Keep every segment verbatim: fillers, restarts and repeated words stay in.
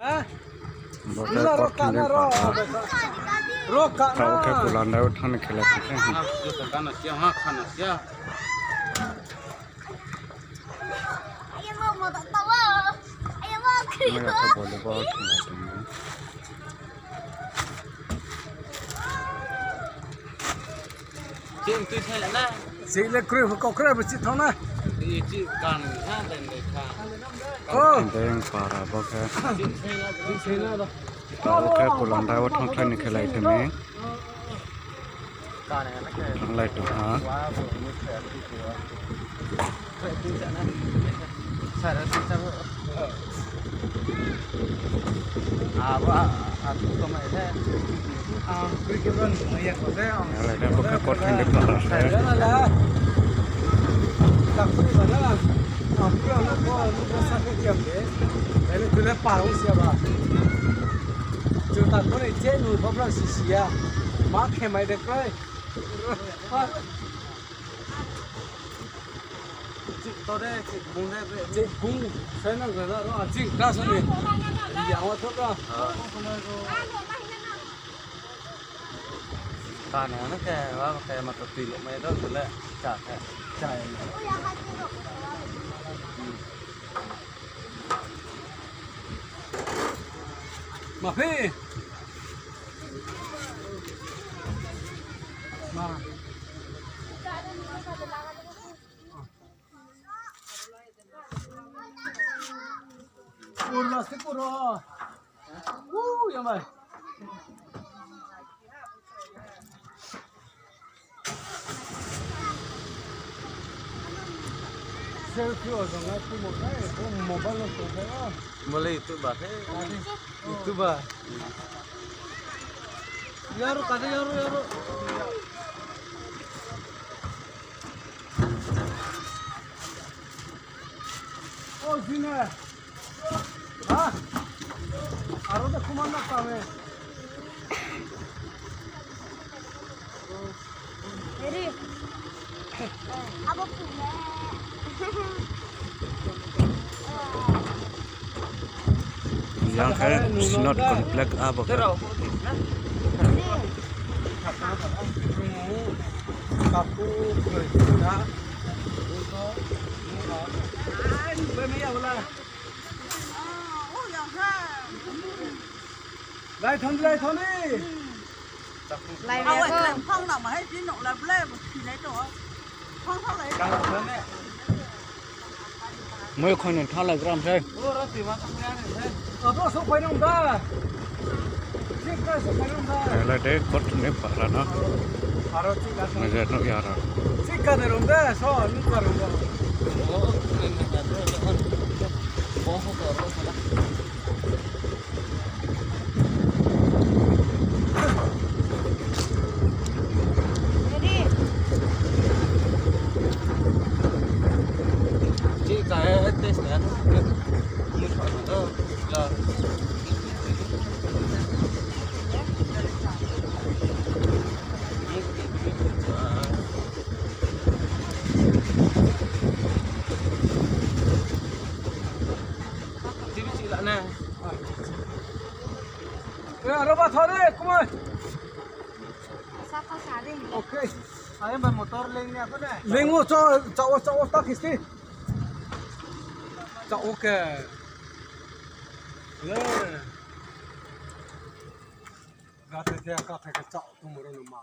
Bo khe Korthing ni para. Ro ka na. Tao khe Kulandai wo thanng ni khelai tong khe. Maya khe volleyball khelai tong. Chih le kroi, kau kroi bo chih thang na. Chih kan ha, dai dai kha. O. Dai para bo khe. Tao khe Kulandai wo thanngkhlai ni khelai tong mi. Thanngkhlai tong ha. Abo a, a, a, tu tongmai le. Ang kroi khe bro nung ya ko de, ang. Ang le bo khe Korthing ni para se. Sa la la. Ang kroi ba na. Ang kroi ang ko, ang ko sa khe kiam de. Ele tu le parong sia ba. Juta ko ni che nu ko bro si sia. Ma khe mai de kroi. Chih to de, chih bung de, chih bung. Sai na gana ro, a chih ka sa ni. Yang wa tho ka. Ka ne na ke, wa ke ma to tui lo mai do, le. Cha ke. Cha. Ma phi. Ma. Puro, si puro. Uh, yang mai. Selfie o jong nai, tu mo nai, tu mobile lo tu nai. Mole YouTube ba, he. YouTube ba. Yaro, kade yaro, yaro. O, jine. Ha? Aro de kuman na kame. Eri. Abo kume. Yang khe Synod Complex abo khe. Lai thon, lai thon ni. Lai awe ko. Phang na ma hai, si nok la ble, bo si lai to. Phang phang lai. Moi khoi no thalai gram se. Abo so phai nang da. Sik ka so phai nang da. Ala de kot ne para na. Aro sik ka. Majar no yara. Sik ka ne rom da, so ni ka rom da. Aro ba thare, kumai. Okay. Ayo ba motor leng ni apa ne? Leng o, cha, cha o, cha o, ta kisti. Cha o ke. Le. Gate dia ka thai ke cha o tu moro no ma.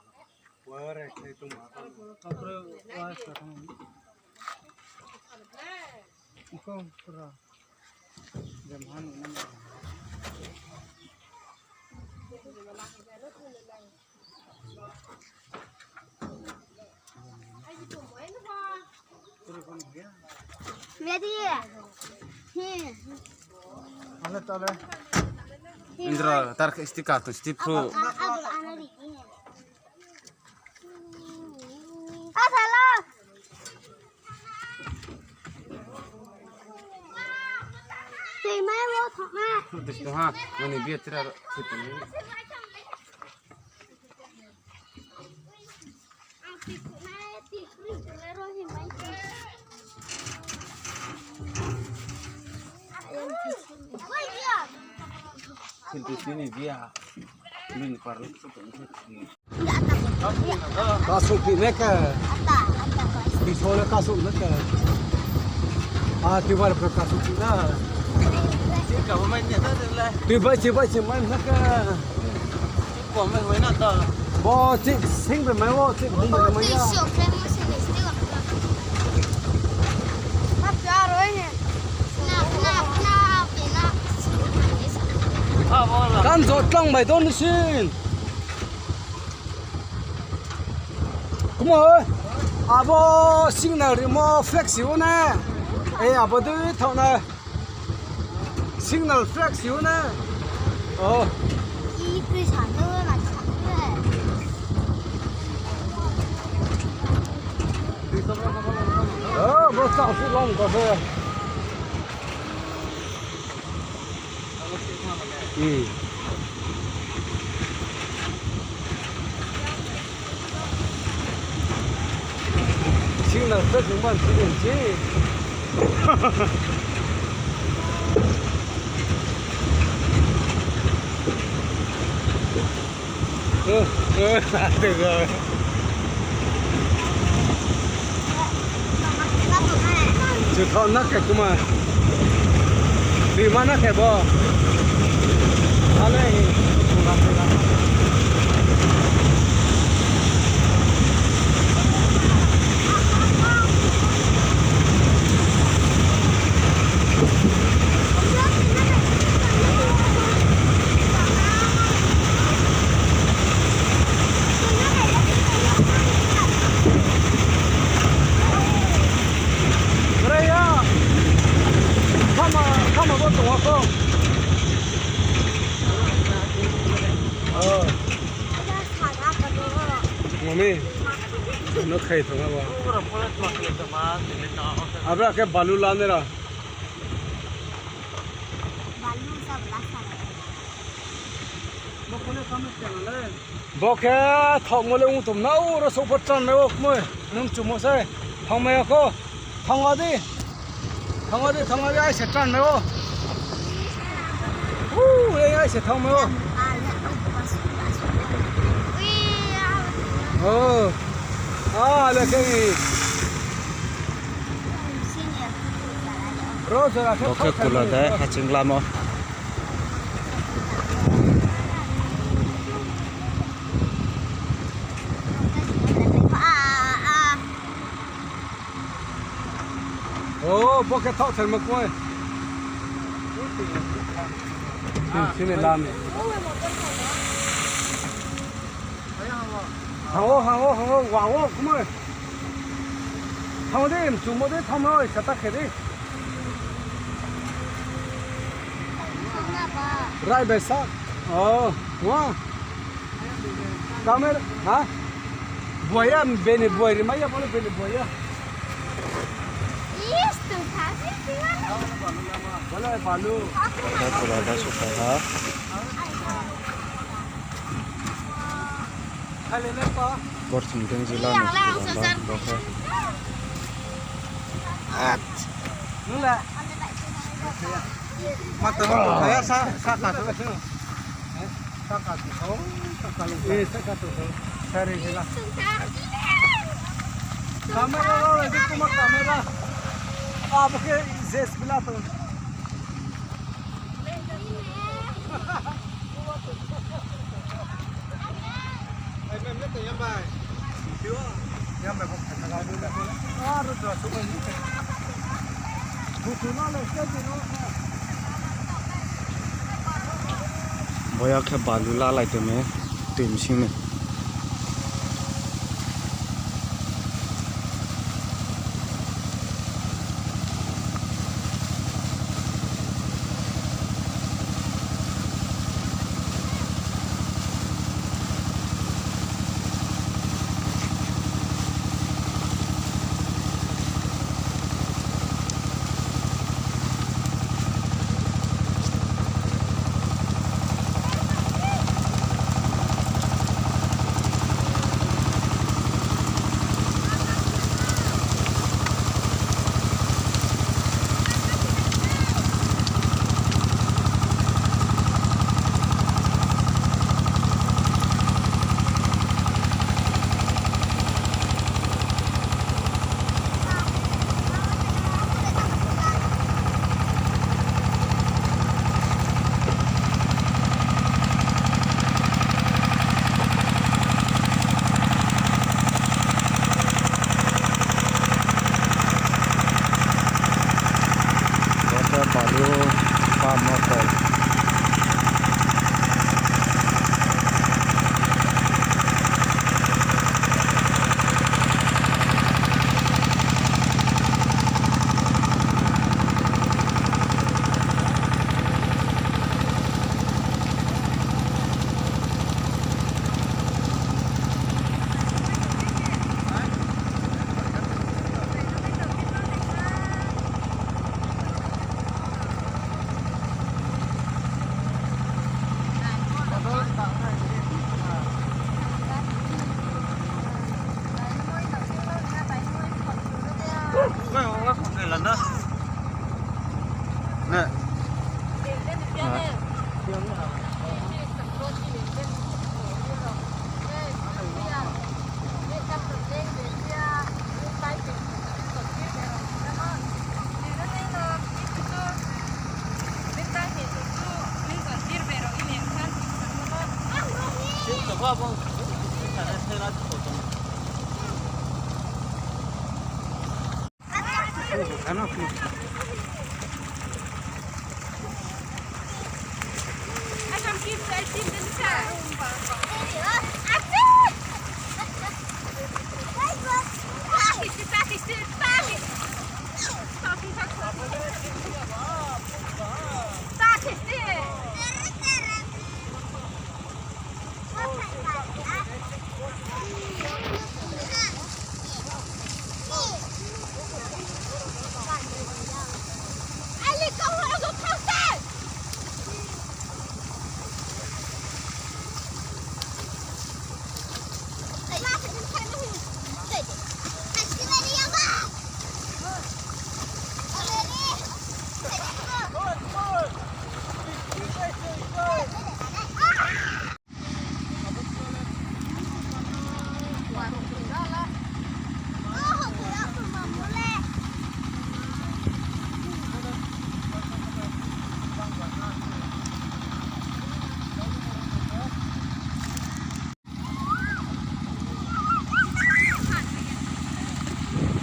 Ware ke tu ma. Kapre wa sa. Iko pura. Jam han ni. Ready? Hmm. Ano tale. Indra, tar ke sticker tu, stick pro. Apa, apa, apa, ano di sini. Ah, salah. Tui mai wo thok na. Dis tu ha, mani biya tira. Kasu pi ne ke. Biso le kasu ne ke. A, tuibar pe kasu pi na. Tuibar, tuibar, tuibar ne ke. Bo chik sing bai mai wo, chik bung bai mai ya. Kan jo tlang bai don sin. Kumo, abo signal rimo flag si o na. E, abo dei thaoh na. Signal flag si o na. Oh. Oh, bo chao si long ko se. Hmm. Signal flag jeng ban si den si. Eh, eh, ada ke. Chu thaoh na khe kuma. Lima na khe bo. Ale. Bre ya. Khama, khama bo tong o kho. Oh. Mami. No khai thong abo. Abra khe balu la nai ra. Bo khe thaohmo le ong tom na, oro souh pho tran mai o kmoi. Nung chumo se. Thangmai ya kho. Thangma di. Thangma di, thangma di, ai se tran mai o. U, ai, ai se thangmai o. O. A, le khe. Ro jora khe. Bo khe kula de, haching lamo. O, bo khe thaoh thermo kmoi. Sini lami. Hang o, hang o, hang o, wa o kmoi. Thang di, mchumo di, thang o, isa ta khe di. Rai bai sa. O, wa. Camera, ha? Buaya, bini buai ri mai ya, bole bini buaya. Bole balu. Ada pura ada suka ha. Borsing deng jila ni pura ba, bo khe. At. Nula. Mata ba kaya sa, sa ka sa. Saka tu, oh, saka lu. Eh, saka tu, oh. Sari sila. Kamera lo, itu kuma kamera. Ah, pakai zes bila tu. Bo ya khe balu lalai tong mi, tui bsing ni. Na. Na.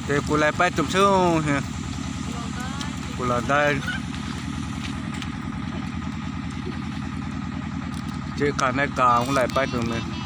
Te kulai pai tong sung he. Kula dai. Che khanai ka onglai pai tong mi.